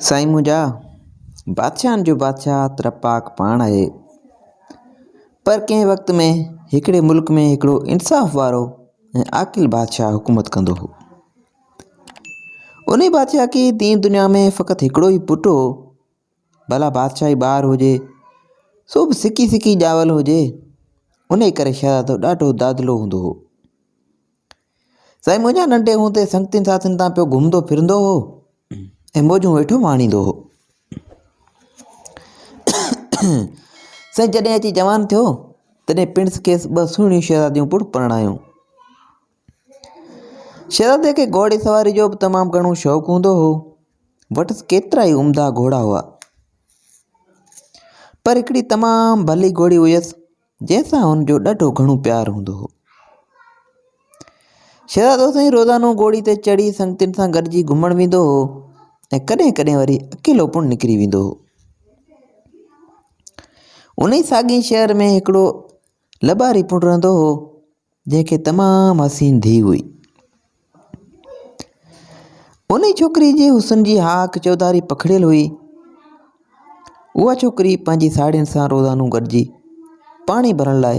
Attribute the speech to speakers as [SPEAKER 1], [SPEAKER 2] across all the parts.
[SPEAKER 1] سائين منهنجا، بادشاهن جو بادشاهه ته رب پاڪ پاڻ آهي. پر ڪنهن وقت ۾ هڪڙي ملڪ ۾ هڪڙو انصاف وارو ۽ عاقل بادشاهه حڪومت ڪندو هو. انهي بادشاهه کي دين دنيا ۾ فقط هڪڙو ئي پٽ هو. ڀلا بادشاهي ٻار هجي، سو به سڪي سڪي ڄاول هجي، انهي ڪري شهزادو ڏاڍو دادلو هوندو هو. سائين منهنجا ننڍي هوندي سنگتين ساٿين تان پيو گهمندو ڦرندو هو ۽ موجون ويٺو ماڻيندو هو. سائين جڏهن اچي جوان ٿيو تڏهن پڻس کيس ٻه سهڻيون شهزاديون پڻ پرڻايون. شهزادي کي گهوڙي سواري جو به تمام گهڻو شوق هوندو هو. وٽس ڪيترائي عمدا گهوڙا هئا. پر هڪڙي تمام ڀلي گهوڙي هيس جنهن سان هن جو ڏاڍو گهڻو پيار هوندو هو. شهزادو سائين روزانو گهوڙي تي چڙهي سنگتين سان گڏجي گهمڻ ويندو هو ۽ ڪڏهن ڪڏهن وري اڪيلو پڻ نڪري ويندو هو. ان ئي ساڳئي شهر ۾ هڪڙو لٻاري پڻ رهندو هو جنهن کي تمام حسين ڌيء هئي. انهي ڇوڪري جي حسن جي هاڪ چوڌاري پکڙيل هئي. اها ڇوڪري پنهنجي ساهيڙين سان روزانو گڏجي پاڻي ڀرڻ لاء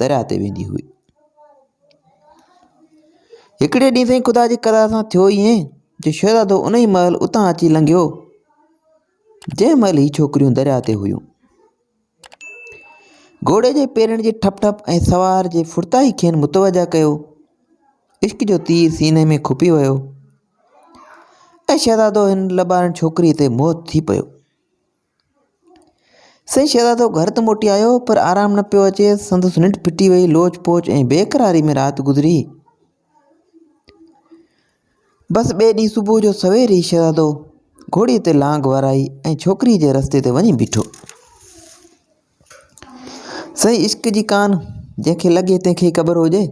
[SPEAKER 1] درياء تي ويندي هئي. هڪڙي ڏينهن سائين خدا جي قضا سان ٿيو ائين جو شهزادو انهي مهل اتان اچي لنگهيو جنهن مهل هي ڇوڪريون درياء تي هيون. گهوڙي جي پيرن جي ٺپ ٺپ ۽ سوار جي ڦڙتائي کين متوجه ڪيو. عشق جو تير سيني ۾ کپي ويو ۽ شهزادو هن لٻارڻ ڇوڪريء تي موهت ٿي پيو. سائين شهزادو گهر ته موٽي آيو پر آرام نه پيو اچيس، سندس ننڊ ڦٽي وئي، لوچ پوچ ۽ بيقراري ۾ رات گذري. بس ٻئي ڏينهن صبح جو سوير ئي شهزادو گهوڙي تي لانگ ورائي ۽ ڇوڪريء جي رستي تي وڃي بيٺو. سائين عشق جي ڪان جنهن کي لڳي تنهن کي خبر هجي.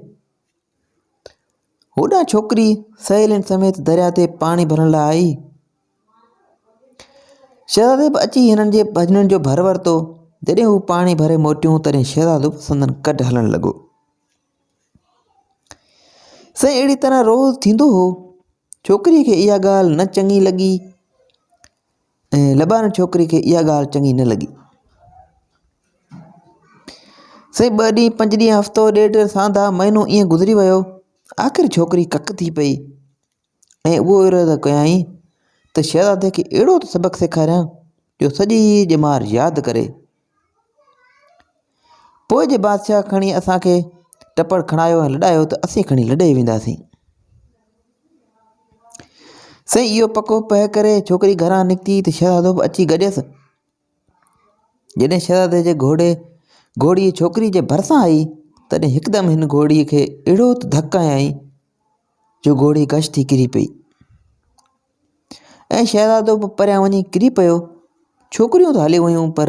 [SPEAKER 1] هوڏانهن ڇوڪري سهيلين سميت درياء تي پاڻي ڀرڻ لاء آئي. شهزادي به اچي هنن جي ڀڄڻ جو ڀر ورتو. جڏهن هو پاڻي ڀري موٽيون تڏهن شهزادو به سندن ڪڍ هلڻ لڳو. سائين اهڙي طرح روز ٿيندو هو. ڇوڪريء کي اها ڳالهه نه چڱي لڳي ۽ لٻاڻ ڇوڪري کي اها ڳالهه چڱي نه لڳي. سائين ٻه ڏينهن پنج ڏينهن هفتو ڏيڍ سانده مهينو ائين گذري ويو. آخر ڇوڪري ڪڪ ٿي پئي ۽ اهو ارادو ڪيائين ته شهزادي کي اهڙو ته سبق سيکاريان جو سڄي ڄمار ياد ڪري. پوء جي بادشاهه کڻي اسان کي ٽپڙ کڻايو ۽ لڏايو ته اسين کڻي لڏي وينداسين. سائين اهو پڪو پهه ڪري ڇوڪري گهران نڪتي ته شهزادو به اچي گڏيس. جڏهن شهزادي جي گهوڙي گهوڙي ڇوڪري جي ڀرسان آئي تڏهن هڪدم هن گهوڙي کي اهڙو ته ڌڪ هنيائين جو گهوڙي غش ٿي ڪري پئي. ۽ شهزادو به پريان وڃي ڪري پيو. ڇوڪريون ته هليون ويون پر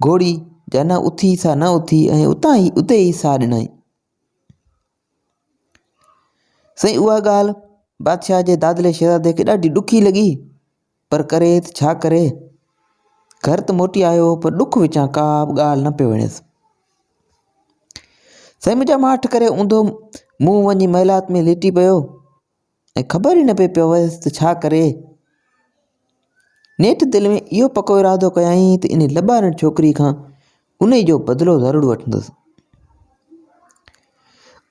[SPEAKER 1] گهوڙي جا نه اٿي سا نه اٿي ۽ اتان ئي اتي ئي ساهه ڏنائين. سائين اها ڳالهه بادشاهه جي دادلي شهزادي کي ڏاڍي ڏکي لڳي پر ڪري ته ڇا ڪري گهر ته موٽي آيو پر ڏک وچان ڪا به ڳالهه نه پيو وڻيس. سائين منهنجا ماٺ ڪري اونڌو منهن وڃي محلات ۾ ليٽي پيو. ۽ خبر ئي نه پئي پويس ته ڇا ڪري. نيٺ دل ۾ اهو پڪو ارادو ڪيائين ته انهي لٻارڻ ڇوڪري کان انهي جو بدلو ضرور وٺندس.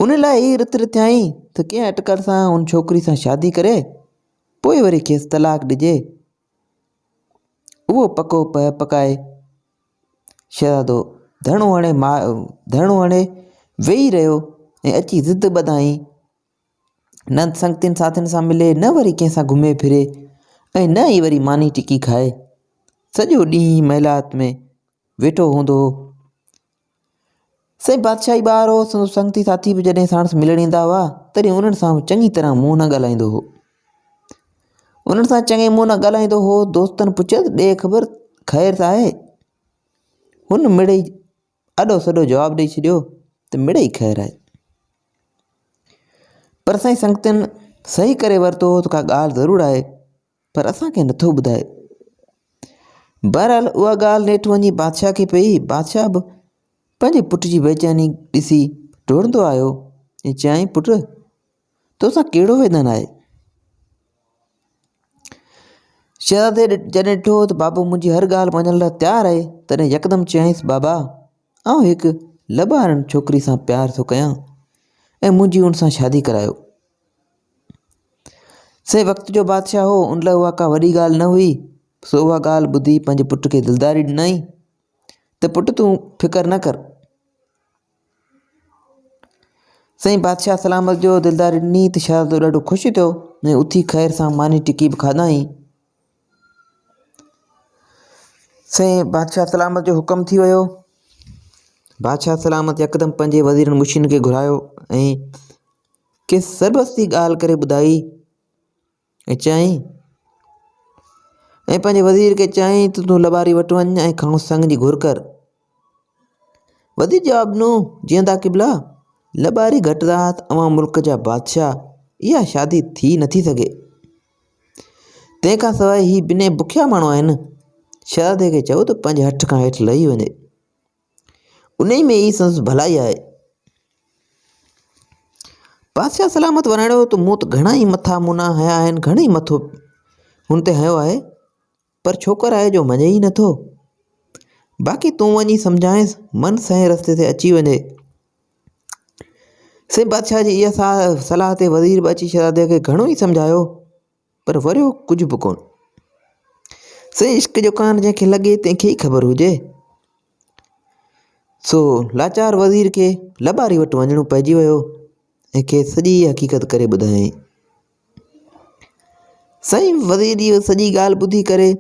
[SPEAKER 1] ان لاء هي رٿ رٿيائين ته ڪنهن اٽڪل سان ان ڇوڪري سان شادي ڪري پوء وري کيس طلاق ڏجي. اهو پڪو پهه پڪائي شهزادو ڌرڻو هڻي ڌرڻو هڻي ويهي رهيو ۽ اچي ضد ٻڌائين. نه سنگتين ساٿين سان ملي نه وري ڪنهن سان گهمي ڦري ۽ نه ئي وري ماني ٽڪي کائي. سڄو ڏينهن محلات ۾ ويٺو هوندو هو. سائين بادشاهي ٻار هو سندس سنگتي ساٿي به جڏهن ساڻس ملڻ ايندا هئا تڏهن انهن سان به چڱي طرح منهن نه ڳالهائيندو هو. انهن سان چڱي منهن نه ڳالهائيندو هو دوستن پڇيس ڏي خبر خير ته آهي؟ هن مڙئي اڏو سڏو جواب ڏئي ڇڏيو ته مڙئي خير آهي. پر سائين سنگتين صحيح ڪري ورتو هو ته ڪا ڳالهه ضرور آهي پر اسان کي نٿو ٻڌائي. بهرحال اها ڳالهه نيٺ وڃي بادشاهه کي پئي. بادشاهه به پنهنجي پٽ جي بيچيني ڏسي ڊوڙندو آيو ۽ چيائين پٽ توسان ڪهڙو ويڌن آهي؟ شهزادي جڏهن ڏٺو ته بابو منهنجي هر ڳالهه مڃڻ لاء تيار آهي، تڏهن يڪدم چيائينس، بابا، آئون هڪ لٻارڻ ڇوڪري سان پيار ٿو ڪيان ۽ منهنجي ان سان شادي ڪرايو. سي وقت جو بادشاهه هو، ان لاء اها ڪا وڏي ڳالهه نه هئي، سو اها ڳالهه ٻڌي پنهنجي پٽ کي دلداري ڏنائين ته پٽ تون فڪر نه ڪر. سائين بادشاهه سلامت جو دلداري ڏني ته شهزادو ڏاڍو خوش ٿيو ۽ اٿي خير سان ماني ٽڪي به کاڌائين. سائين بادشاهه سلامت جو حڪم ٿي ويو. بادشاهه سلامت يڪدم پنهنجي وزيرن مشيرن کي گهرايو ۽ کيس سربستي ڳالهه ڪري ٻڌائي ۽ چيائين ۽ پنهنجي وزير کي چيائين ته تون لٻاري وٽ وڃ ۽ کانئس سڱ جي گهر ڪر. وزير جواب ڏنو، جيئندا قبلا! لٻاري گهٽ رات اوهان ملڪ جا بادشاهه، اها شادي ٿي نٿي سگهي. تنهن کان سواء هي بنهه بکيا ماڻهو آهن. شهزادي کي چئو ته پنهنجي هٺ کان هيٺ لهي وڃي. انهي ۾ ئي سندس ڀلائي آهي. بادشاهه سلامت وراڻيو ته مون ته گهڻا ئي مٿا منا هنيا آهن، گهڻي ئي مٿو هن تي هنيو آهي. پر ڇوڪر آهي جو مڃي ئي نٿو. باقي تون وڃي سمجهائينس، من سئين رستي تي اچي وڃي. سائين بادشاهه جي اها صلاح تي وزير به اچي شهزادي کي گهڻو ئي سمجهايو، پر وريو ڪجهه به ڪونه. سائين عشق جو ڪان جنهن کي لڳي تنهن کي ئي خبر هجي. سو لاچار وزير کي لٻاري وٽ وڃڻو پئجي ويو ۽ کيس سڄي حقيقت ڪري ٻڌايائين. سائين وزير جي سڄي ڳالهه ٻڌي ڪري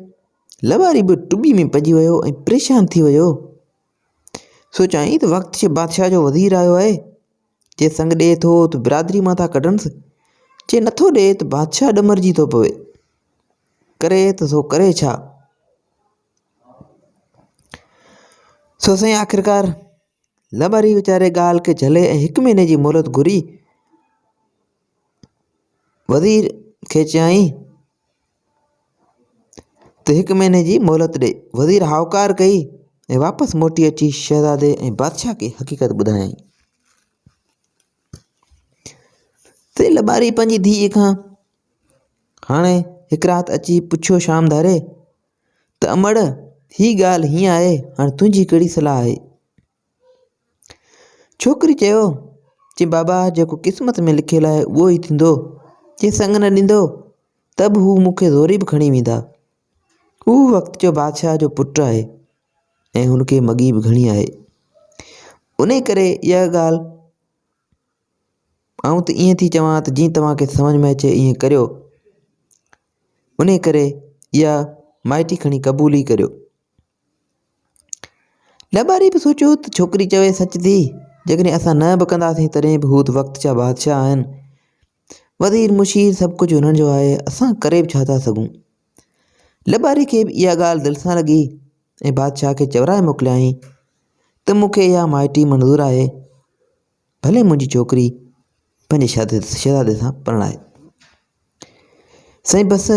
[SPEAKER 1] لواري به ٽٻي ۾ پئجي ويو ۽ پريشان ٿي ويو. سوچيائين ته وقت جي بادشاهه جو وزير آيو آهي، جي سڱ ڏئي ٿو ته برادري مان ٿا ڪڍنس، جي نٿو ڏئي ته بادشاهه ڏمرجي ٿو پوي. ڪري ته سو ڪري ڇا؟ سو سائين آخرڪار لواري ويچاري ڳالهه کي جهلي ۽ هڪ مهيني جي مهلت گهري. وزير کي چيائين ته هڪ مهيني جي مهلت ڏي. وزير هائوڪار ڪئي ۽ واپس موٽي اچي شهزادي ۽ بادشاهه کي حقيقت ٻڌايائين. ته لٻاري پنهنجي ڌيء کان هاڻي هڪ رات اچي پڇيو شام ڌاري ته امڙ هي ڳالهه هيئن آهي هاڻي تنهنجي ڪهڙي صلاح آهي؟ ڇوڪري چيو، چي بابا جيڪو قسمت ۾ لکيل آهي اهو ئي ٿيندو، جي سڱ نه ڏيندو ته به هو مون کي زوري به کڻي ويندا. هو وقت جو بادشاهه جو پٽ آهي ۽ هن کي مڳي به گهڻي آهي. انهي ڪري اها ڳالهه آئون ته ائين ٿي چوان ته جيئن توهان کي سمجهه ۾ اچي ائين ڪريو. انهي ڪري اها مائٽي کڻي قبول ئي ڪريو. لٻاري به سوچيو ته ڇوڪري چوي سچ ٿي، جيڪڏهن اسان نه به ڪنداسين تڏهن به هو ته وقت جا بادشاهه آهن. وزير مشير سڀ ڪجهه هنن جو آهي، اسان ڪري به ڇا ٿا سگهون. لٻاري کي به اها ڳالهه دل سان لڳي ۽ بادشاهه کي چورائي موڪليائين ته مون کي اها مائٽي منظور آهي. ڀلي منهنجي ڇوڪري پنهنجي شهزادي سان پرڻائي. سائين بس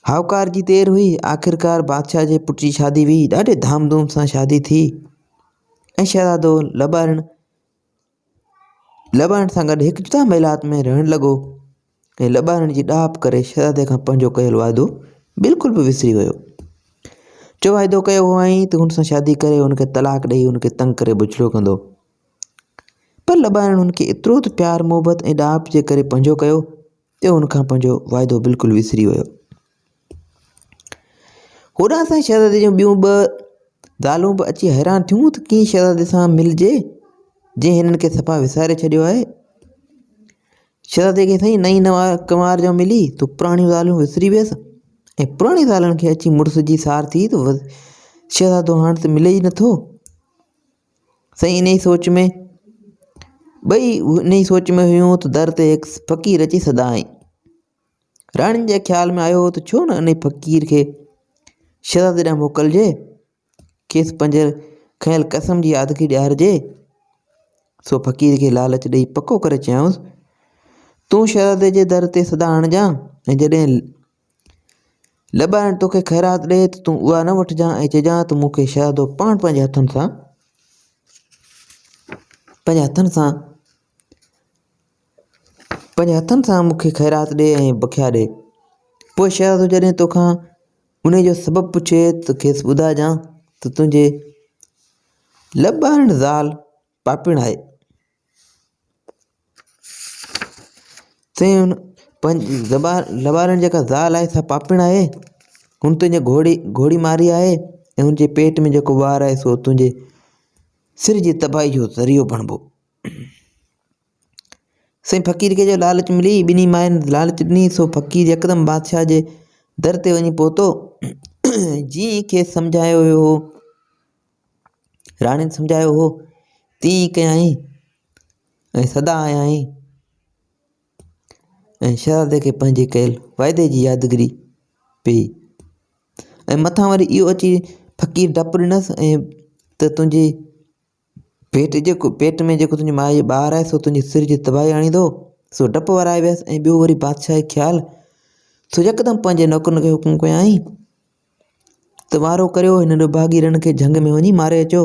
[SPEAKER 1] هائوڪار جي دير هئي آخرڪار بادشاهه جي پٽ جي شادي هئي ڏاڍي ڌام ڌوم سان شادي ٿي ۽ شهزادو لٻارڻ لٻارڻ سان گڏ هڪ جدا محلات ۾ رهڻ لڳو ۽ لٻارڻ جي ڏاهپ ڪري شهزادي کان پنهنجو ڪيل واعدو بلڪل به وسري ويو. جو واعدو ڪيو هئائين ته هن سان شادي ڪري هن کي طلاق ڏئي هن کي تنگ ڪري بڇڙو ڪندو. پر لٻارڻ هن کي ايترو ته پيار محبت ۽ ڏاهپ جي ڪري پنهنجو ڪيو جو هن کان پنهنجو واعدو بلڪل وسري ويو. هوڏانهن سائين شهزادي جون ٻيون ٻه زالون به اچي حيران ٿيون ته ڪيئن شهزادي سان ملجي جنهن هنن کي صفا وساري ڇڏيو آهي. شهزادي کي سائين نئين نوان ڪنوار جو ملي ته پراڻيون زالون وسري ويس ۽ پراڻي زالن کي اچي مڙس جي سار ٿي ته شهزادو هاڻ ته ملي ئي نٿو. سائين انهي سوچ ۾ ٻئي انهي سوچ ۾ هيون ته در تي هڪ فقير اچي صدا هنئي. راڻين جي خيال ۾ آيو ته ڇو نه انهي فقير کي شهزادي ڏانهن موڪلجي، کيس پنهنجي کنيل قسم جي يادگيري ڏيارجي. سو فقير کي لالچ ڏئي پڪو ڪري چيائونس، تون شهزادي جي در تي صدا هڻجان ۽ جڏهن لٻارڻ توکي خيرات ڏئي ته تون اها نه وٺجان ۽ چئجان ته مون کي شهزادو پاڻ پنهنجي هٿن سان پنهنجي هٿن سان پنهنجي هٿن سان مون کي خيرات ڏي ۽ بکيا ڏي. پوء شهزادو جڏهن توکان انهيء جو سبب پڇي ته کيس ٻڌائجان ته تنهنجي لٻاڻ زال پاپڻ آهي. تنهن پنهنجي زبان لٻاڻ جيڪا زال آهي سا پاپڻ آهي. هن تنهنجي گهوڙي گهوڙي ماري آهي ۽ هن جي پيٽ ۾ جيڪو ٻار آهي سو تنهنجي سر جي تباهي جو ذريعو بڻبو. سائين فقير کي جو لالچ ملي ٻنهي ماين لالچ ڏني سو فقير يڪدم بادشاهه جي در تي وڃي پهتو جيئن ئي کيس سمجهايو ويو هو راڻين سمجهايو هو تيئن ئي ڪيائين ۽ صدا آيائين ۽ شهزادي کي پنهنجي ڪيل واعدي جي يادگيري پئي ۽ مٿان وري اهو اچي فقير ڊپ ڏنس ۽ ته تنهنجي پيٽ جيڪو پيٽ ۾ جيڪو تنهنجي ماء جو ٻار آهي سو تنهنجي سر جي تباهي آڻيندو سو ڊپ ورائي ويس ۽ ٻيو وري بادشاهه جو خيال سو يڪدم پنهنجي نوڪرن کي حڪم ڪيائين ته وارو ڪريو هن ڏڀاڳي رن کي جهنگ ۾ وڃي ماري اچو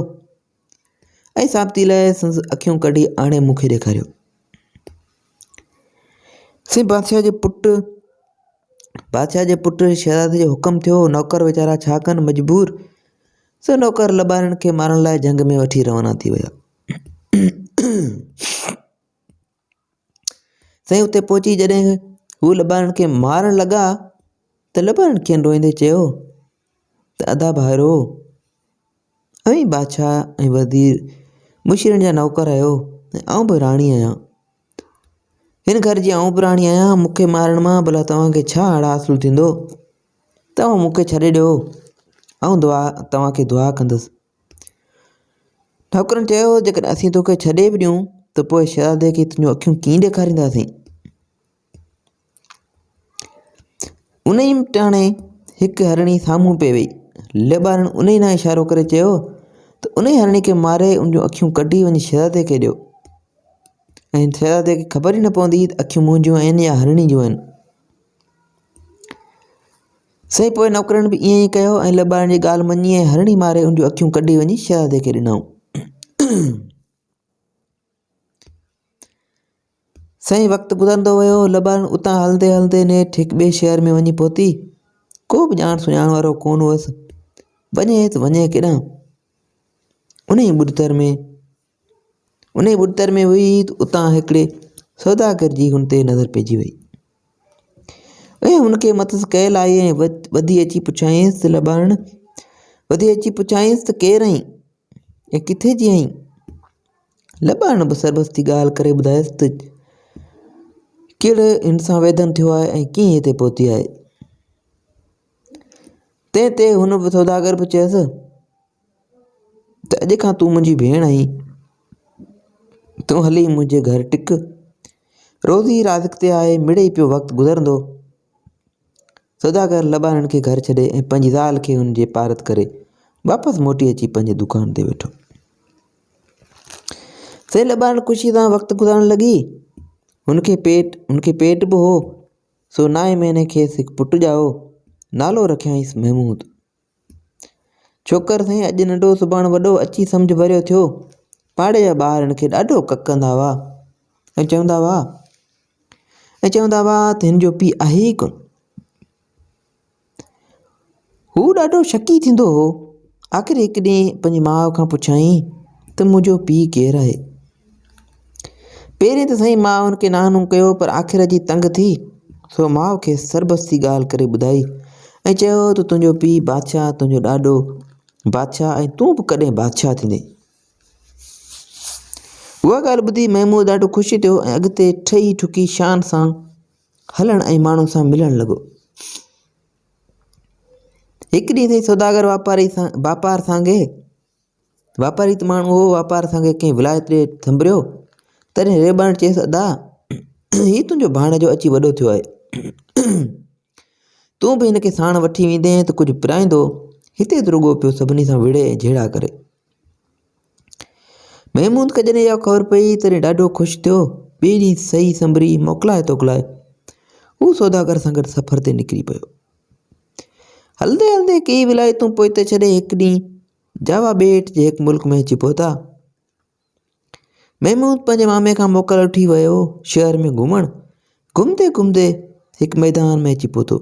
[SPEAKER 1] ۽ ثابتي لاء سندس اکيون ڪڍي آڻي مون کي ڏيکاريو سي بادشاهه جي پٽ بادشاهه جي پٽ شهزادي جو حڪم ٿيو نوڪر ويچارا ڇا ڪن مجبور سو نوڪر لٻارين کي مارڻ لاء جهنگ ۾ وٺي روانا ٿي ويا. سائين اتي پهچي جڏهن هو لٻارين کي مارڻ لڳا ته لٻارين کين روئيندي چيو ته ادا ڀائرو اوهين بادشاهه ۽ وزير مشيرن جا نوڪر آهيو ۽ آئون به راڻي آهيان هن گهر جي آئون به راڻي آهيان مون کي مارڻ مان ڀلا توهان کي ڇا هڙ حاصل ٿيندو توهان مون کي ڇڏي ڏيو، آئون دعا توهان کي دعا ڪندس. نوڪرن چيو، جيڪڏهن اسين توکي ڇڏي به ڏيون ته پوء شهزادي کي تنهنجون اکيون ڪيئن ڏيکارينداسين؟ انهيء ٽاڻي هڪ هرڻي سامهون پئي وئي. ليٻارڻ انهيء ڏانهن اشارو ڪري چيو ته انهيء هرڻي کي ماري ان جون اکيون ڪڍي وڃي شهزادي کي ڏيو ۽ شهزادي کي خبر ئي نه پوندي ته اکيون منهنجون آهن يا هرڻي جون آهن. سائين پوء نوڪرن به ائين ئي ڪيو ۽ لٻاڻ جي ڳالهه مڃي ۽ هرڻي ماري ان جون اکيون ڪڍي وڃي شهزادي کي ڏنائون. سائين وقت گذرندو ويو لٻاڻ اتان هلندي هلندي نيٺ هڪ ٻئي شهر ۾ وڃي پهتي. ڪو به ڄاڻ سڃاڻ وارو ڪونه هئس. وڃي ته وڃي ڪيڏانهن؟ انهيء ٻڏتر ۾ انهيء ٻڏتر ۾ هئي ته اتان هڪڙي سوداگر جي هن تي نظر پئجي وئي ۽ هن کي مٿس ڪيل آئي ۽ وڌي اچي پڇيائينس ته لٻاڻ وڌي اچي پڇيائينس ته ڪير آهين ۽ ڪٿي جي آهين لٻاڻ به سربستي ڳالهه ڪري ٻڌايس ته ڪهڙو هن سان ويڌن ٿيو آهي ۽ ڪيئن هتي پهتي آهي تنهن تي هن به سوداگر به چيس ته اڄ کان تون منهنجي ڀيڻ آهين تون هلي منهنجي گهر ٽڪ روزي رازق تي آهي مڙئي پيو وقت گذرندو سوداگر لٻارڻ کي گهر ڇڏي ۽ پنهنجي زال کي هن جي پارت ڪري واپس موٽي اچي پنهنجي دڪان تي ويٺو سي لٻارڻ خوشي سان وقت گذارڻ لڳي هن کي پيٽ هن کي پيٽ به هو سو نائين مهيني کيس هڪ پٽ ڄائو نالو رکيائينس محمود ڇوڪر سائين اڄ ننڍو سڀاڻ وڏو اچي سمجهه ڀريو ٿيو. پاڙي جا ٻار هن کي ڏاڍو ڪڪندا هئا ۽ چوندا هئا ۽ چوندا هئا ته هن جو پيء آهي ئي ڪونه. هو ڏاڍو شڪي ٿيندو هو. آخر هڪ ڏينهن پنهنجي ماء کان پڇيائين ته منهنجو پيء ڪير آهي؟ پهرين ته سائين ماء هن کي ناهنون ڪيو پر آخر اچي تنگ ٿي سو ماء کيس سربستي ڳالهه ڪري ٻڌائي ۽ چيو ته تنهنجو پيء بادشاهه تنهنجو ڏاڏو بادشاهه ۽ تون به ڪڏهن بادشاهه ٿيندين. اها ڳالهه ٻڌي محمود ڏاڍو خوش ٿيو ۽ اڳتي ٺهي ٺڪي شان سان هلڻ ۽ ماڻهن سان ملڻ لڳو. هڪ ڏينهن سائين سوداگر واپاري سان واپار سانگي واپاري ته ماڻهو هو واپار سانگي ڪنهن ولايت ڏي سنڀريو تڏهن ريٻارڻ چيس ادا هي تنهنجو ڀاڻيجو اچي وڏو ٿيو آهي تون به هن کي ساڻ وٺي ويندين ته ڪجهه پرائيندو هتي ته رڳو پيو سڀني سان وڙهي ۽ جهيڙا ڪري محمود کي جڏهن اها خبر پئي تڏهن ڏاڍو خوش ٿيو ٻئي ڏينهن سهي سنڀري موڪلائي توڪلائي هو سوداگر سان گڏ سفر تي نڪري پيو هلندي هلندي ڪيئي ولايتون پوئتي ڇڏي هڪ ڏينهن جاوا ٻيٽ جي هڪ ملڪ ۾ اچي پهتا. محمود پنهنجي مامي کان موڪل وٺي ويو شهر ۾ گهمڻ. گهمندي گهمندي هڪ ميدان ۾ اچي پهتو.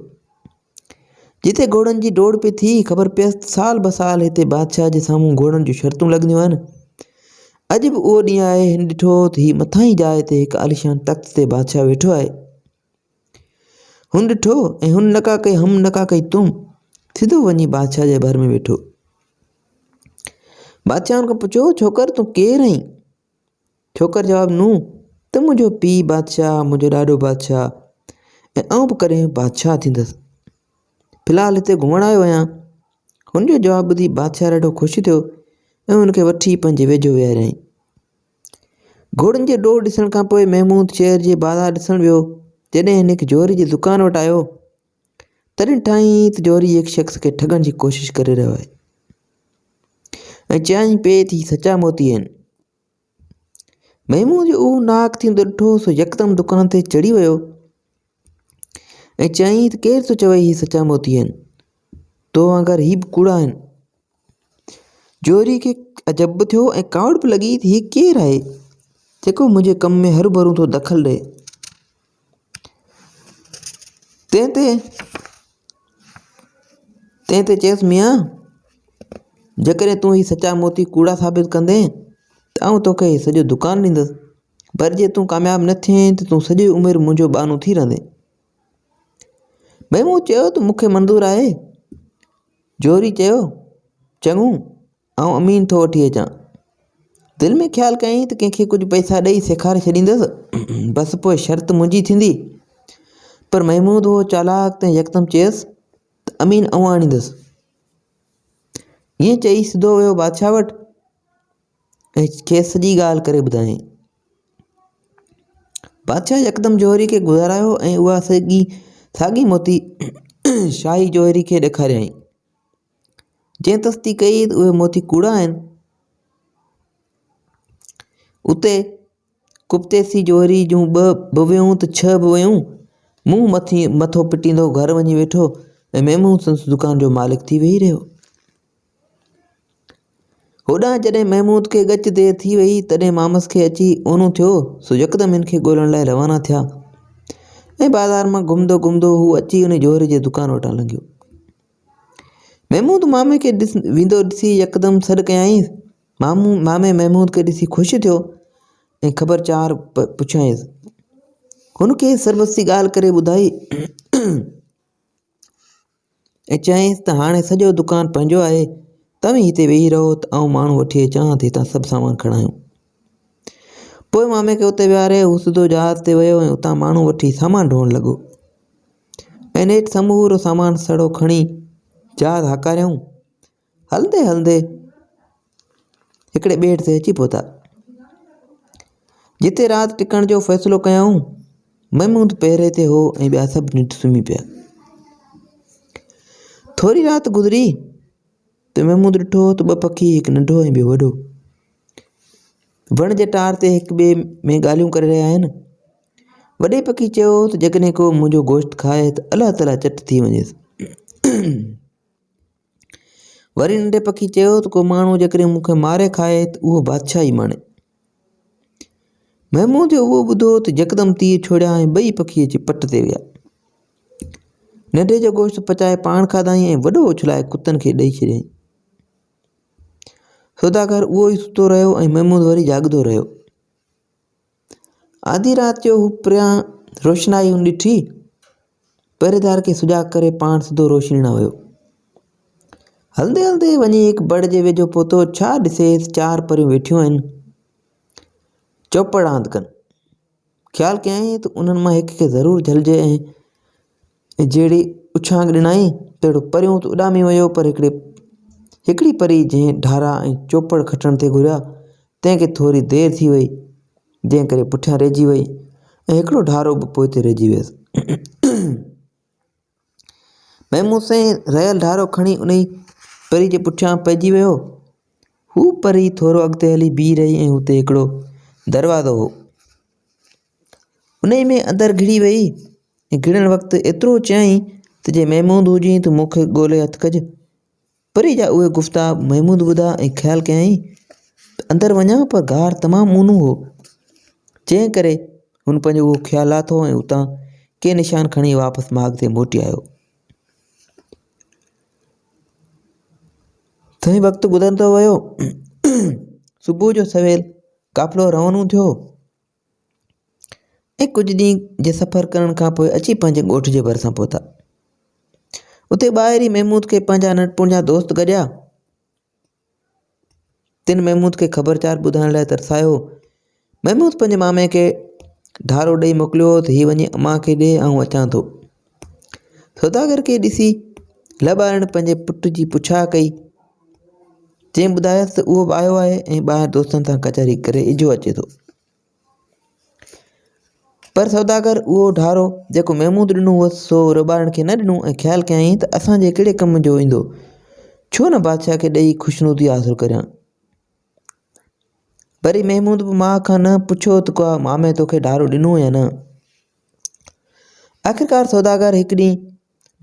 [SPEAKER 1] جتي گهوڙن جي ڊوڙ پئي ٿي، خبر پيس ته سال بسال هتي بادشاهه جي سامهون گهوڙن جون شرطون لڳنديون آهن. اڄ به اهو ڏينهن آهي. هن ڏٺو ته هي مٿاهين جاء تي هڪ عاليشان تخت تي بادشاهه ويٺو آهي. هن ڏٺو ۽ هن نڪا ڪئي هم نڪا ڪئي تم، سڌو وڃي بادشاهه جي ڀر ۾ ويٺو. بادشاهه هن کان پڇيو، ڇوڪر تون ڪير آهين؟ ڇوڪر جواب ڏنو ته منهنجو پيء بادشاهه، منهنجو ڏاڏو بادشاهه ۽ آئون به ڪڏهن بادشاهه ٿيندس. في الحال هتي گهمڻ آيو آهيان. هن جو جواب ٻڌي بادشاهه ڏاڍو خوش ٿيو ۽ هن کي وٺي پنهنجي ويجهو ويهاريائين. گهوڙن جي ڊوڙ ڏسڻ کان پوء محمود شهر جي بازار ڏسڻ ويو. جڏهن هن هڪ جوهري جي دڪان وٽ آيو تڏهن ڏٺائين ته جوهري هڪ شخص کي ٺڳڻ جي ڪوشش ڪري رهيو آهي ۽ چيائين پئي ته هي سچا موتي آهن. محمود جو اهو ناحق ٿيندو ڏٺو سو يڪدم دڪان تي چڙهي ويو ۽ چيائين ته ڪير ٿو چوي هي سچا موتي آهن تو وانگر هي به ڪوڙا آهن. جوهري کي عجب به ٿيو ۽ ڪاوڙ به لڳي ته هي ڪير آهي جيڪو منهنجي ڪم ۾ هروڀرو ٿو دخل ڏئي. تنهن تي تنهن تي چيس ميان جيڪڏهن تون هي سچا موتي ڪوڙا ثابت ڪندين ته آئون توکي هي سڄو دڪان ڏيندس پر جي تون ڪامياب نه ٿئين ته تون سڄي عمر منهنجو ٻانهو ٿي رهندين. محمود چيو ته مون کي منظور آهي. جوهري چيو، چڱو، آئون امين ٿو وٺي اچان. دل ۾ خيال ڪيائين ته ڪنهن کي ڪجهه پئسا ڏئي سيکاري ڇڏيندس، بس پوء شرط منهنجي ٿيندي. پر محمود هو چالاڪ تنهن يڪدم چيس ته امين آئون آڻيندس. ائين چئي سڌو ويو بادشاهه وٽ ۽ کيس سڄي ڳالهه ڪري ٻڌايائين. بادشاهه يڪدم جوهري کي گذارايو ۽ اها سڄي ساڳي موتي شاهي جوهري کي ڏيکاريائين. جنهن تصديق ڪئي ته اهي موتي ڪوڙا آهن. اتي ڪپتيسي جوهري جون ٻه به ويون ته ڇهه به ويون. منهن مٿي مٿو پٽيندو گهر وڃي ويٺو ۽ محمود سندس دڪان جو مالڪ ٿي ويهي رهيو. هوڏانهن جڏهن محمود کي ڳچ دير ٿي وئي، تڏهن مامس کي اچي اونو ٿيو، سو يڪدم هن کي ڳولڻ لاء روانا ٿيا ۽ بازار مان گهمندو گهمندو هو اچي ان جوهري جي دڪان وٽان لنگهيو. محمود مامي کي ويندو ڏسي يڪدم سڏ ڪيائينس. مامو مامي محمود کي ڏسي خوش ٿيو ۽ خبر چار پڇيائينس. هن کي سربستي ڳالهه ڪري ٻڌائي. ۽ چيائينس ته هاڻي سڄو دڪان پنهنجو آهي، توهين هتي ويهي رهو ته آئون ماڻهو وٺي اچان ته هتان سڀ سامان کڻايون. پوء مامي کي اتي ويهاري هو سڌو جهاز تي ويو ۽ اتان ماڻهو وٺي سامان ڍوئڻ لڳو ۽ نيٺ سمورو سامان سڙو کڻي جهاز هاڪاريائون. هلندي هلندي هڪڙي ٻيٽ تي اچي پهتا، جتي رات ٽڪڻ جو فيصلو ڪيائون. محمود پهري تي هو ۽ ٻيا سڀ ننڊ سمهي پيا. ٿوري رات گذري ته محمود ڏٺو ته ٻه پکي هڪ ننڍو ۽ ٻيو وڏو وڻ جي ٽار تي هڪ ٻئي ۾ ڳالهيون ڪري رهيا آهن. وڏي پکي چيو ته جيڪڏهن ڪو منهنجو گوشت کائي ته الله تعاليٰ چٽ ٿي وڃيس. وري ننڍي پکي چيو ته ڪو ماڻهو جيڪڏهن مون کي ماري کائي ته اهو بادشاهي ماڻي. محمود جو اهو ٻڌو ته يڪدم تير ڇوڙيا ۽ ٻئي پکي اچي پٽ تي ويا. ننڍي جو گوشت پچائي پاڻ کاڌائين ۽ وڏو اڇلائي ڪتن کي ڏئي ڇڏيائين. سوداگر اهو ئي ستو رهيو ۽ محمود وري جاڳندو رهيو. آڌي رات جو هو پريان روشنائي هن ڏٺي. پهريدار کي سجاڳ ڪري پاڻ سڌو روشني ڏانهن ويو. هلندي هلندي وڃي هڪ بڙ جي ويجهو پهتو. ڇا ڏسي ته چار پريون ويٺيون آهن. چوپڙ راند ڪن. خيال ڪيائين ته انهن مان هڪ کي ضرور جهلجي ۽ جهڙي اڇانگ ڏنائين تهڙو پريون ته اڏامي ويو پر هڪڙي هڪڙي پري جنهن ڍارا ۽ چوپڙ کٽڻ تي گهريا تنهن کي ٿوري دير ٿي وئي جنهن ڪري پٺيان رهجي وئي ۽ هڪڙو ڍارو به پوئتي رهجي ويس. محمود سائين رهيل ڍارو کڻي انهي پري جي پٺيان پئجي ويو. هو پري ٿورو اڳتي هلي بيهي رهي ۽ اتي هڪڙو دروازو هو. انهي ۾ اندر گهڙي وئي ۽ گهڙڻ وقت ايترو چيائين ته جي محمود هجين ته مون کي ڳولي هٿ ڪج. پري جا اهي گفتا محمود ٻڌا ۽ خيال ڪيائين ته اندر وڃان پر غار تمام اونهو هو، جنهن ڪري هن پنهنجو اهو خيال لاٿو ۽ اتان ڪي نشان کڻي واپس ماڳ تي موٽي آيو. سائين وقت گذرندو ويو. صبح جو سويل قافلو روانو ٿيو ۽ ڪجهه ڏينهن جي سفر ڪرڻ کان پوء اچي پنهنجي ڳوٺ جي ڀرسان پهتا. اتي ٻاهر ئي محمود کي پنهنجا ننڍپڻ جا دوست گڏيا. تن محمود کي خبرچار ٻڌائڻ لاء ترسايو. محمود پنهنجي مامي کي ڍارو ڏئي موڪليو ته هي وڃي امان کي ڏي آئون اچان ٿو. سوداگر کي ڏسي لٻارڻ پنهنجي پٽ جي پڇا ڪئي. جنهن ٻڌايس ته اهو به آيو آهي ۽ ٻاهر دوستن سان ڪچهري ڪري اجهو اچي ٿو. پر سوداگر اهو ڍارو جيڪو محمود ڏنو هوس سو رٻارڻ کي نه ڏنو ۽ خيال ڪيائين ته اسان جي ڪهڙي ڪم جو ايندو، ڇو نه بادشاهه کي ڏئي خوشنودي حاصل ڪريان. وري محمود به ماء کان نه پڇيو ته ڪا مامي توکي ڍارو ڏنو يا نه. آخرڪار سوداگر هڪ ڏينهن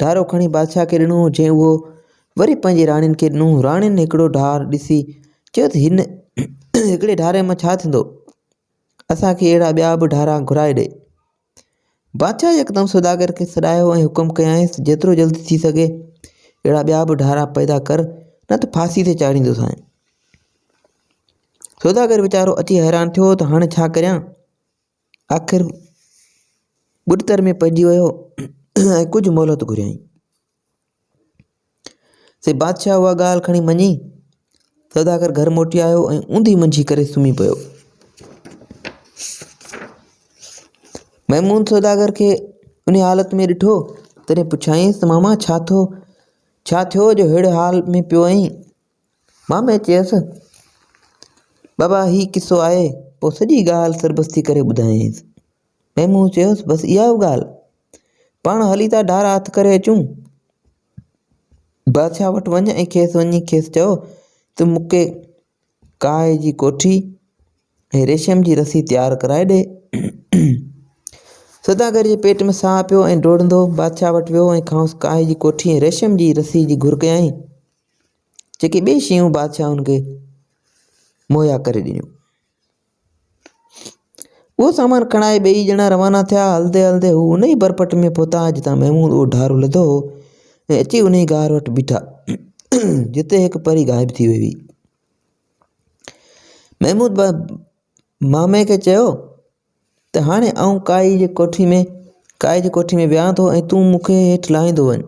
[SPEAKER 1] ڍارو کڻي بادشاهه کي ڏنو، جنهن اهو وري پنهنجي راڻين کي ڏنو. راڻين هڪڙو ڍار ڏسي چيو ته هن هڪڙي ڍاري مان ڇا ٿيندو؟ اسان کي اهڙا ٻيا به ڍارا گهرائي ڏي. بادشاهه يڪدم سوداگر کي سڏايو ۽ حڪم ڪيائينس ته جيترو جلدي ٿي سگهي اهڙا ٻيا به ڍارا پيدا ڪر، نه ته ڦاسي تي چاڙهيندوسانء. سوداگر ويچارو اچي حيران ٿيو ته هاڻي ڇا ڪريان؟ آخر ٻڏتر ۾ پئجي ويو ۽ ڪجهه مهلت گهريائين. سي بادشاهه اها ڳالهه کڻي مڃي. سوداگر گهر موٽي آيو ۽ اونڌي منجهي ڪري سمهي پيو. محمود سوداگر کي ان حالت ۾ ڏٺو تڏهن پڇيائينس ته ماما ڇا ٿو ڇا ٿيو جو ههڙي حال ۾ پيو آهين؟ مامي چيس، بابا هي قصو آهي. پوء سڄي ڳالهه سربستي ڪري ٻڌايائينس. ميمون چيس، بس اها به ڳالهه. پاڻ هلي ٿا ڍارا هٿ ڪري اچون. بادشاهه وٽ وڃ ۽ کيس وڃي کيس چئو ته مون کي ڪاهه جي ڪوٺي ۽ ريشم جي رسي تيار ڪرائي ڏي. سوداگر جي پيٽ ۾ ساهه پيو ۽ ڊوڙندو بادشاهه وٽ ويو ۽ کانئس ڪاهه جي ڪوٺي ۽ ريشم جي رسي جي گهر ڪيائين. جيڪي ٻئي شيون بادشاهه هن کي مهيا ڪري ڏنيون. اهو سامان کڻائي ٻئي ڄڻا روانا ٿيا. هلندي هلندي هو انهي برپٽ ۾ پهتا جتان محمود اهو ڍارو لڌو هو ۽ اچي انهي غار وٽ بيٺا جتي هڪ پري غائب ٿي وئي هئي. محمود مامي کي چيو ته هاڻي آئون ڪائي جي ڪوٺي ۾ ڪائي جي ڪوٺي ۾ ويهان ٿو ۽ تون مون کي هيٺ لاهيندو وڃ.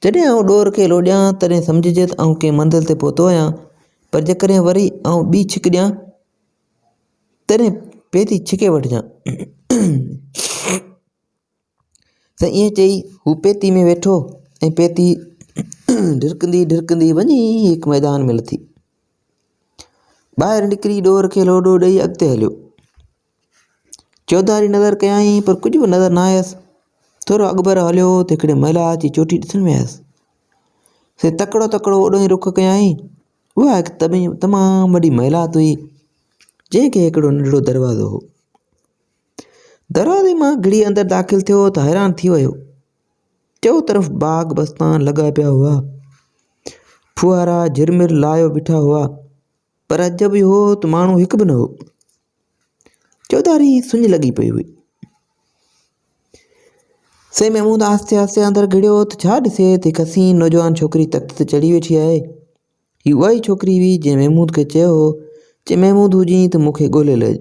[SPEAKER 1] جڏهن آئون ڏور کي لوڏيان تڏهن سمجهجي ته آئون ڪنهن منزل تي پهتو آهيان، پر جيڪڏهن وري آئون ٻي ڇڪ ڏيان تڏهن پيتي ڇڪي وٺجان. ته ائين چئي هو پيتي ۾ ويٺو ۽ پيتي ڍرڪندي ڍرڪندي وڃي هڪ ميدان ۾ لٿي. ٻاهر نڪري ڏور کي لوڏو ڏئي اڳتي هليو. چوڌاري نظر ڪيائين پر ڪجهه به نظر نه آيس. ٿورو اڳڀرو هليو ته هڪڙي محلات جي چوٽي ڏسڻ ۾ آيس. سي تڪڙو تڪڙو اوڏانهن رخ ڪيائين. اها هڪ تمام وڏي محلات هئي، جنهن کي هڪڙو ننڍڙو دروازو هو. دروازي مان گهڙي اندر داخل ٿيو ته حيران ٿي ويو. چؤطرف باغ بستان لڳا پيا هئا. ڦوهارا جهرمر لايو بيٺا هئا. پر عجب اهو هو ته ماڻهو هڪ به نه هو. چوڌاري سڃ لڳي پئي هئي. سي محمود آهستي آهستي اندر گهڙيو ته ڇا ڏسي ته هڪ حسين نوجوان ڇوڪري تخت تي چڙهي ويٺي آهي. هي اها ئي ڇوڪري هئي جنهن محمود کي چيو هو، جي محمود هجين ته مون کي ڳولي لهج.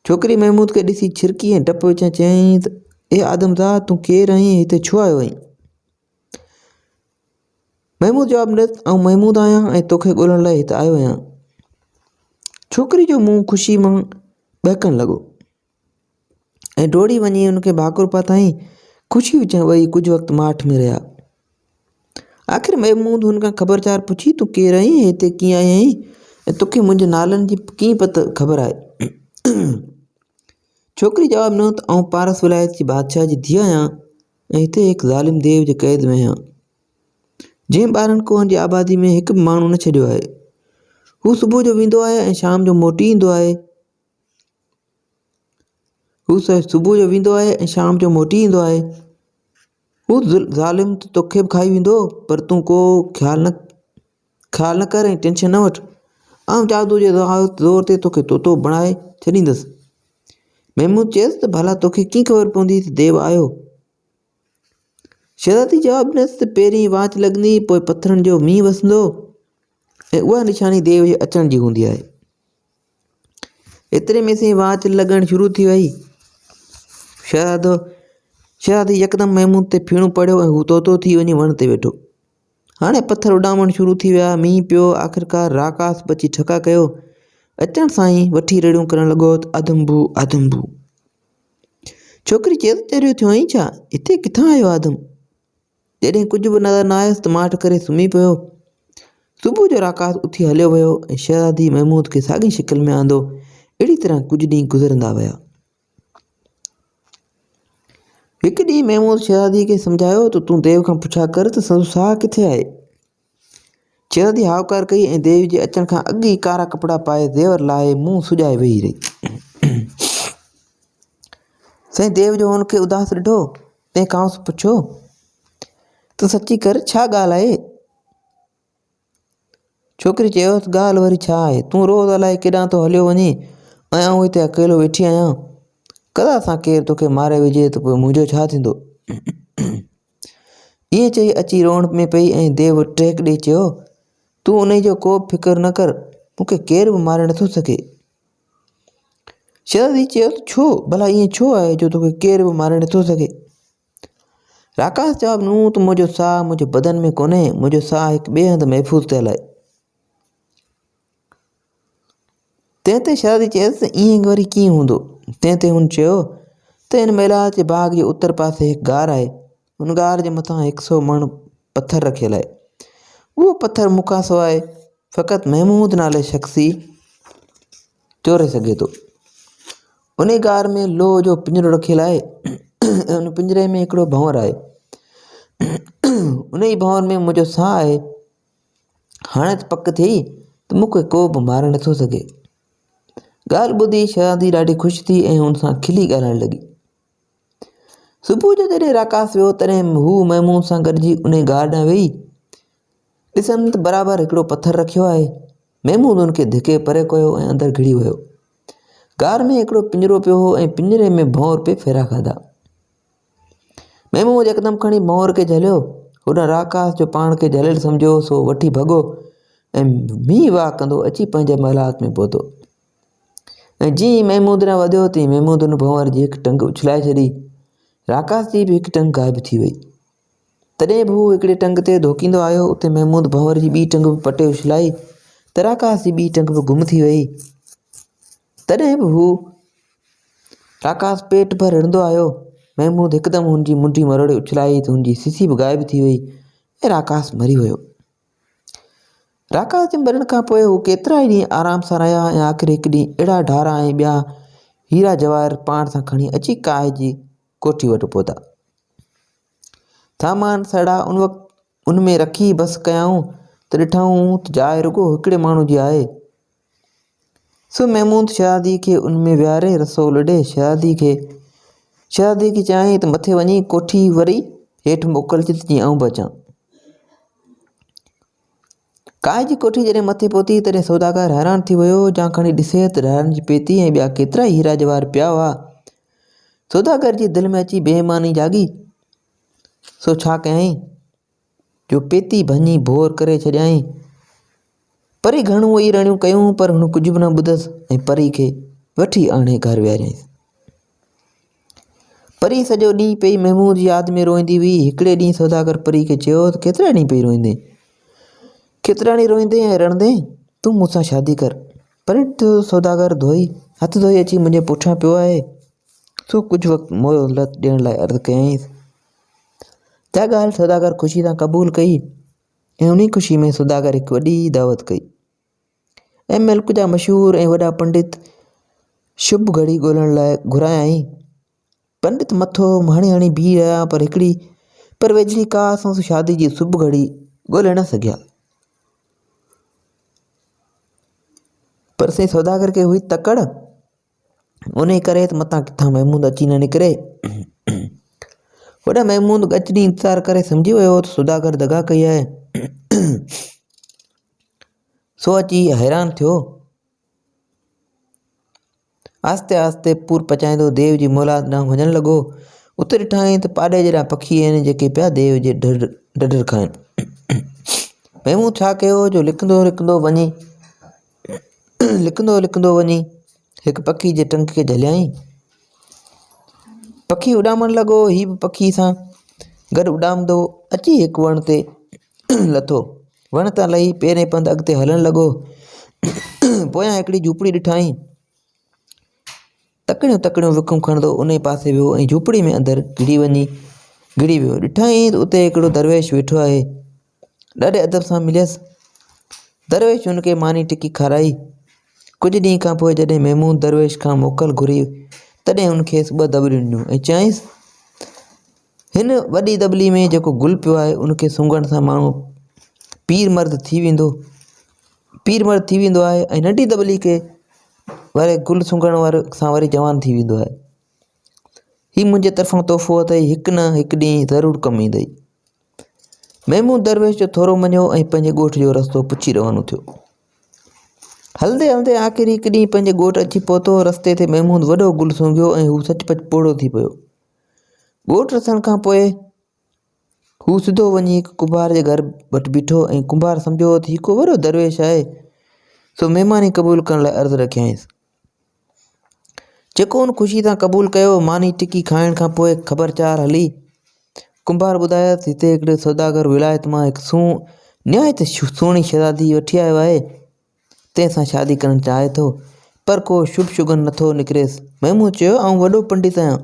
[SPEAKER 1] ڇوڪري محمود کي ڏسي ڇرڪي ۽ ڊپ وچان چيائين ته اي آدمزاد تون ڪير آهين ۽ هتي ڇو آيو آهين؟ محمود جواب ڏنس ته آئون محمود آهيان ۽ توکي ڳولڻ لاء هت آيو آهيان. ڇوڪري جو منهن خوشي مان ٻهڪڻ لڳو ۽ ڊوڙي وڃي ان کي ڀاڪر پاتائين. خوشي وچان ٻئي ڪجهه وقت ماٺ ۾ رهيا. آخر محمود هن کان خبر چار پڇي تون ڪير آهين ۽ هتي ڪيئن آيو آهين ۽ توکي منهنجي نالن جي ڪيئن پت خبر آهي؟ ڇوڪري جواب ڏنو ته آئون پارس ولايت جي بادشاهه جي ڌيء آهيان ۽ هتي هڪ ظالم ديو جي قيد ۾ آهيان، جنهن 12 ڪوهن جي آبادي ۾ هڪ به ماڻهو نه ڇڏيو آهي. هو صبح جو ويندو آهي ۽ شام جو موٽي ايندو آهي. هو صبح جو ويندو آهي ۽ شام جو موٽي ايندو آهي. هو ظالم ته توکي به کائي ويندو پر تون ڪو خيال نه خيال نه ڪر ۽ ٽينشن نه وٺ. آئون جادو جي زور تي توکي طوطو بڻائي ڇڏيندس. محمود چيس ته ڀلا توکي ڪيئن خبر پوندي ته ديو آيو؟ شهزادي جواب ڏنس ته پهرين واچ لڳندي پوء پٿرن جو مينهن وسندو ۽ اها نشاني ديو جي اچڻ جي هوندي آهي. ايتري ۾ سائين واچ لڳڻ شروع ٿي وئي. شهزادو شهزادي يڪدم محمود تي ڦيڻو پڙيو ۽ هو طوطو ٿي وڃي وڻ تي ويٺو. هاڻي پٿر اڏامڻ شروع ٿي ويا، مينهن پيو، آخرڪار راڪاس به اچي ٺڪا ڪيو. اچڻ سان ئي وٺي رڙيون ڪرڻ لڳو ته آدم بو آدم بو. ڇوڪري چيس، چريو ٿيو آهين ڇا؟ هتي ڪٿان آيو آدم؟ جڏهن ڪجهه به نظر نه آيس ته ماٺ ڪري سمهي پيو. صبح جو راڪاس اٿي هليو ويو ۽ شهزادي محمود کي ساڳي شڪل ۾ آندو. اهڙي طرح ڪجهه ڏينهن گذرندا ويا. هڪ ڏينهن محمود شهزادي کي سمجهايو ته تون ديو کان پڇا ڪر ته سندس ساهه ڪٿي آهي؟ شهزادي هائوڪار ڪئي ۽ ديو جي اچڻ کان اڳ ئي ڪارا ڪپڙا پائي زيور لاهي منهن سڄائي ويهي رهي. سائين ديو جو هن کي اداس ڏٺو تنهن کانئس پڇيو ته سچي ڪر ڇا ڳالهه آهي؟ ڇوڪري چيو ته ڳالهه وري ڇا آهي تون روز الائي ڪيڏانهن ٿو هليو وڃين ۽ آئون هتي اڪيلو ويٺي آهيان قضا سان ڪير توکي ماري وجهي ته پوء منهنجو ڇا ٿيندو؟ ائين چئي اچي روئڻ ۾ پئي ۽ ديو ٽهڪ ڏئي چيو، تون انهيء جو ڪو به فڪر نه ڪر، مون کي ڪير به ماري نٿو سگهي. شهزادي چيو ته ڇو؟ ڀلا ائين ڇو آهي جو توکي ڪير به ماري نٿو سگهي؟ راڪاس جواب ڏنو ته منهنجو ساهه منهنجي بدن ۾ ڪونهي، منهنجو ساهه هڪ ٻئي هنڌ محفوظ ٿيل آهي. تنهن تي شهزادي چيس ته ائين وري ڪيئن هوندو؟ تنهن تي هن چيو ته هن محلات جي باغ جي اتر پاسي هڪ غار آهي. ان غار جي مٿان هڪ سو مڻ پٿر رکيل آهي. اهو پٿر مون کان سواء فقط محمود نالي شخص ئي چوري سگهي ٿو. ان غار ۾ لوهه جو پڃرو رکيل آهي ۽ ان پڃري ۾ هڪڙو ڀنور آهي. ان ئي ڀنور ۾ منهنجو ساهه آهي. هاڻي ته پڪ ٿي ته مون کي ڪو به ماري نٿو سگهي. ڳالهه ٻڌي شهزادي ڏاڍي خوش ٿي ۽ هن سان کلي ڳالهائڻ لڳي. صبح جو جڏهن راڪاس ويو تڏهن هو محمود سان گڏجي ان غار ڏانهن ويئي. ڏسن ته برابر هڪڙو پٿر رکيو آهي. محمود ان کي ڌڪي پري ڪيو ۽ اندر گهڙي ويو. غار ۾ هڪڙو پڃرو پيو هو ۽ پڃري ۾ ڀونر پئي ڦيرا کاڌا. ميمون يڪدم کڻي ڀنور کي جهليو. هوڏانهن راڪاس جو پاڻ کي جهليل سمجهيو سو وٺي ڀڳو ۽ مينهن واهه ڪندو اچي پنهنجي محلات ۾ پهتو ۽ جيئن ئي محمود ڏانهن وڌيو تيئن محمود ان ڀنور جي هڪ ٽنگ اڇلائي ڇڏي. راڪاس جي به هڪ ٽنگ غائب ٿي وئي. تڏهن به هو هڪڙي ٽنگ تي ڌوڪيندو آيو اتي محمود ڀنور جي ٻي ٽنگ به پٽي اڇلائي ته راڪاس جي ٻي ٽنگ به گم ٿي وئي. تڏهن به هو راڪاس پيٽ ڀر رڙندو آيو. محمود هڪدم هن جي منڍي مروڙي اڇلائي ته هن جي سسي به غائب ٿي وئي ۽ راڪاس مري ويو. راڪاس جي مرڻ کان پوء هو ڪيترائي ڏينهن آرام سان رهيا ۽ آخر هڪ ڏينهن اهڙا ڍارا ۽ ٻيا هيرا جواهر پاڻ سان کڻي اچي ڪاهي جي ڪوٺي وٽ پهتا. سامان سڙا ان وقت ان ۾ رکي بس ڪيائون ته ڏٺائون ته جاء رڳو هڪڙي ماڻهو جي آهي. سو محمود شهزادي کي ان ۾ ويهاري رسو لڏي شهزادي کي شهزادي کي چيائين ته مٿي وڃي ڪوٺي وري هيٺ موڪلج ته جيئن آئون به اچان. ڪانء جي ڪوٺي جڏهن مٿي پهتي تڏهن سوداگر حيران ٿي ويو جا کڻي ڏسي ته ڍارن جي پيتي ۽ ٻيا ڪيترائي هيرا جواهر پيا هئا. سوداگر جي دل ۾ اچي بي ايماني جاڳي سو ڇا ڪيائين جو پيتي ڀڃي ڀور ڪري ڇڏيائين. پري گهڻو ئي رڙيون ڪيون پر هن ڪجهه به نه ٻڌس ۽ پري کي وٺي آڻي گهر ويهاريائينس. پري سڄو ڏينهن پئي محمود جي ياد ۾ روئيندي هئي. هڪڙي ڏينهن سوداگر پري کي چيو ته ڪيترا ڏينهن پئي روئيندين؟ ڪيترا ڏينهن روئيندين ۽ رڙندين؟ تون مون سان شادي ڪر. پري ڏٺو ته سوداگر ڌوئي هٿ ڌوئي اچي منهنجي پٺيان پيو آهي. سو ڪجهه وقت مهلت ڏيڻ لاء عرض ڪيائينس. اها ڳالهه سوداگر خوشي سان قبول ڪئي ۽ انهي خوشي ۾ سوداگر هڪ وڏي دعوت ڪئي ۽ ملڪ جا مشهور ۽ وڏا پنڊت شڀ گهڙي ڳولڻ لاء گهرايائين. پنڊت مٿو هڻي هڻي بيهي رهيا پر هڪڙي پر ويجهڙي ڪا سندس شادي جي شڀ گهڙي ڳولي نه سگهيا. پر سائين سوداگر کي هئي تڪڙ انهيء ڪري ته متان ڪٿان محمود اچي نه نڪري. هوڏانهن محمود ڳچ ڏينهن انتظار ڪري سمجهي ويو ته سوداگر دغا ڪئي آهي. سو اچي حيران ٿيو. آهستي آهستي پور پچائيندو ديو جي مولات ڏانهن وڃڻ لڳو. اتي ڏٺائين ته پاڏي جيڏا پکي آهن جيڪي پيا ديو جي ڍڍر کائن. محمود ڇا ڪيو جو لڪندو لڪندو وڃي لڪندو لڪندو وڃي هڪ پکي جي ٽنگ کي جهليائين. پکي اڏامڻ لڳو هي به پکي سان گڏ اڏامندو اچي هڪ وڻ تي لٿو. وڻ تان لهي پيرين پنڌ اڳتي هلڻ لڳو. پويان هڪڙي جهوپڙي ڏٺائين. تڪڙيون تڪڙيون وکون کڻندو انهي پاسي ويو ۽ جهوپڙي ۾ اندر گهڙي وڃي گهڙي ويو. ڏٺائين ته اتي هڪڙو درويش ويٺو آهي. ڏاڍي ادب سان مليس. درويش هن کي ماني ٽڪي کارائي. ڪجهه ڏينهن کان پوء جڏهن محمود درويش کان موڪل گهري تڏهن هن کيس ٻه دٻليون ڏنيون ۽ چيائينس، هن وڏي دٻلي ۾ جيڪو گل پيو آهي ان کي سونگهڻ سان ماڻهو پير مرد ٿي ويندو پير مرد ٿي ويندو آهي ۽ ننڍي دٻلي کي وري گل سونگهڻ واري سان وري جوان ٿي ويندو آهي هي منهنجي طرفان تحفو اٿئي هڪ نه هڪ ڏينهن ضرور ڪم ايندئي محمود درويش جو ٿورو مڃيو ۽ پنهنجي ڳوٺ جو رستو پڇي روانو ٿيو هلندي هلندي آخر هڪ ڏينهن پنهنجي ڳوٺ اچي پهتو رستي تي محمود وڏو گل سونگهيو ۽ هو سچ پچ پوڙهو ٿي پيو ڳوٺ رسڻ کان پوء هو سڌو وڃي هڪ ڪنڀار جي گهر وٽ بيٺو ۽ ڪنڀار سمجهيو ته هي ڪو وڏو درويش آهي، سو مهماني قبول ڪرڻ لاء عرض رکيائينس. جيڪو هن خوشي سان قبول ڪيو. ماني ٽڪي کائڻ کان پوء خبر چار هلي. ڪنڀار ٻڌايو ته هتي هڪڙي سوداگر ولايت مان هڪ نهايت سهڻي شهزادي وٺي آيو آهي، تنهن سان شادي ڪرڻ چاهي ٿو، پر ڪو شڀ شگن نٿو نڪريس. محمود چيو، آئون وڏو پنڊت آهيان.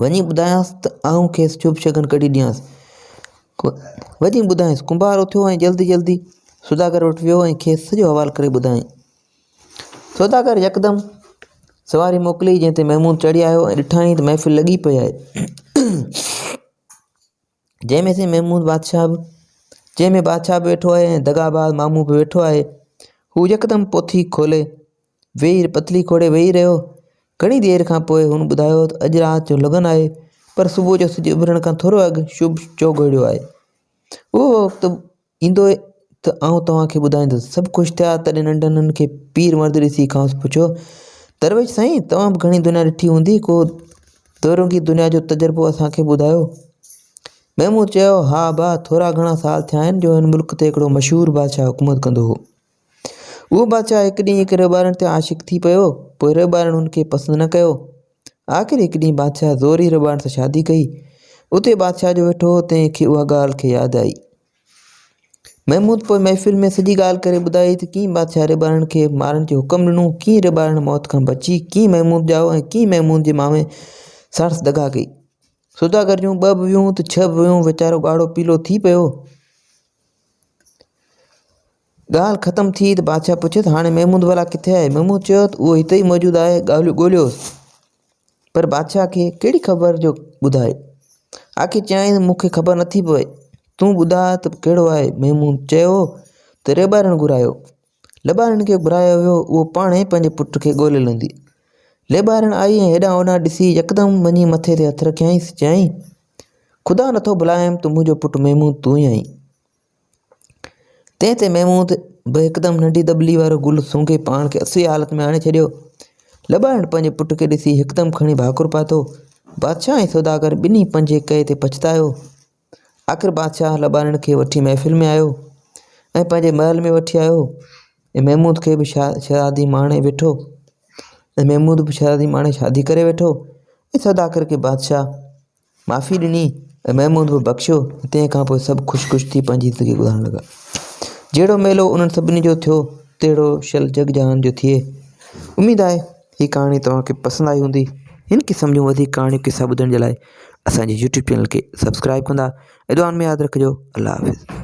[SPEAKER 1] وڃي ٻڌايانس ته آئون کيس شڀ شگن ڪڍي ڏيانس. وڃي ٻڌايس. ڪنڀار اٿيو ۽ جلدي جلدي سوداگر وٽ ويو ۽ کيس سڄو حوال ڪري ٻڌايائين. سوداگر يڪدم سواري موڪلي جنهن تي محمود چڙهي آيو ۽ ڏٺائين ته محفل لڳي پئي آهي. جنهن ۾ سائين محمود بادشاهه به جنهن ۾ بادشاهه به ويٺو آهي ۽ دغاباز مامو به ويٺو آهي. هو يڪدم پوٿي کولي ويهي پتلي کوڙي ويهي رهيو. گهڻي دير کان پوء هن ٻڌايو ته اڄ رات جو لگن آهي پر صبح جو سج اڀرڻ کان ٿورو اڳ شڀ چوگهڙيو آهي. اهو وقت ايندو ته آئون توهان کي ٻڌائيندس. سڀ خوش ٿيا. تڏهن ننڍن هن کي پير مرد ڏسي کانئس پڇيو، درويش سائين! توهان به گهڻي دنيا ڏٺي هوندي، ڪو دورنگي دنيا جو تجربو اسان کي ٻڌايو. محمود چيو، ها ابا! ٿورا گهڻا سال ٿيا آهن جو هن ملڪ تي هڪڙو مشهور بادشاهه حڪومت ڪندو هو. اهو بادشاهه هڪ ڏينهن هڪ ريٻارڻ تي عاشق ٿي پيو. پوء ريٻارڻ هن کي پسند نه ڪيو. آخر هڪ ڏينهن بادشاهه زوري ريٻارڻ سان شادي ڪئي. اتي بادشاهه جو ويٺو هو، تنهن کي اها ڳالهه کي ياد آئي. محمود پوء محفل ۾ سڄي ڳالهه ڪري ٻڌائي ته ڪيئن بادشاهه ريٻارڻ کي مارڻ جو حڪم ڏنو، ڪيئن ريٻارڻ موت کان بچي، ڪيئن محمود ڄائو ۽ ڪيئن محمود جي مامي ساڻس دغا ڪئي. سوداگر جون ٻه به ويون ته ڇهه به ويون، ويچارو ڳاڙهو پيلو ٿي پيو. ڳالهه ختم ٿي ته بادشاهه پڇيو ته هاڻي محمود ڀلا ڪٿي آهي؟ محمود چيو ته اهو هتي ئي موجود آهي، ڳوليوس. پر بادشاهه کي ڪهڙي خبر جو ٻڌائي. آخر چيائين ته مون کي خبر نٿي پوي، تون ٻڌاء ته ڪهڙو آهي؟ محمود چيو ته ريٻارڻ گهرايو. لٻارڻ کي گهرايو ويو، اهو پاڻهي پنهنجي پٽ کي ڳولي لهندي. ليٻارڻ آئي ۽ هيڏانهن هوڏانهن ڏسي يڪدم وڃي مٿي تي هٿ رکيائينس، چيائين، خدا نٿو ڀلايم ته منهنجو پٽ محمود تون ئي آهين. تنهن تي محمود به هڪدم ننڍي دٻلي وارو گل سونگهي پاڻ کي اصلي حالت ۾ آڻي ڇڏيو. لٻارڻ پنهنجي پٽ کي ڏسي هڪدم کڻي ڀاڪر پاتو. بادشاهه ۽ سوداگر ٻنهي پنهنجي ڪئي تي پڇتايو. آخر بادشاهه لٻارڻ کي وٺي محفل ۾ آيو ۽ پنهنجي محل ۾ وٺي آيو ۽ محمود کي به شهزادي ماڻي ويٺو ۽ محمود به شهزادي ماڻي شادي ڪري ويٺو ۽ سوداگر کي بادشاهه معافي ڏني ۽ محمود به بخشيو ۽ تنهن کان پوء سڀ خوش خوش ٿي پنهنجي زندگي گذارڻ لڳا. جهڙو ميلو انهن سڀني جو ٿيو تهڙو شل جڳ جهان جو ٿئي. اميد آهي هي ڪهاڻي توهان کي پسند آئي هوندي. هن قسم جون وڌيڪ ڪهاڻيون قصا ٻڌڻ جي لاء اسان جي يوٽيوب چينل کي سبسڪرائب ڪندا ۽ دعائن ۾ ياد رکجو. الله حافظ.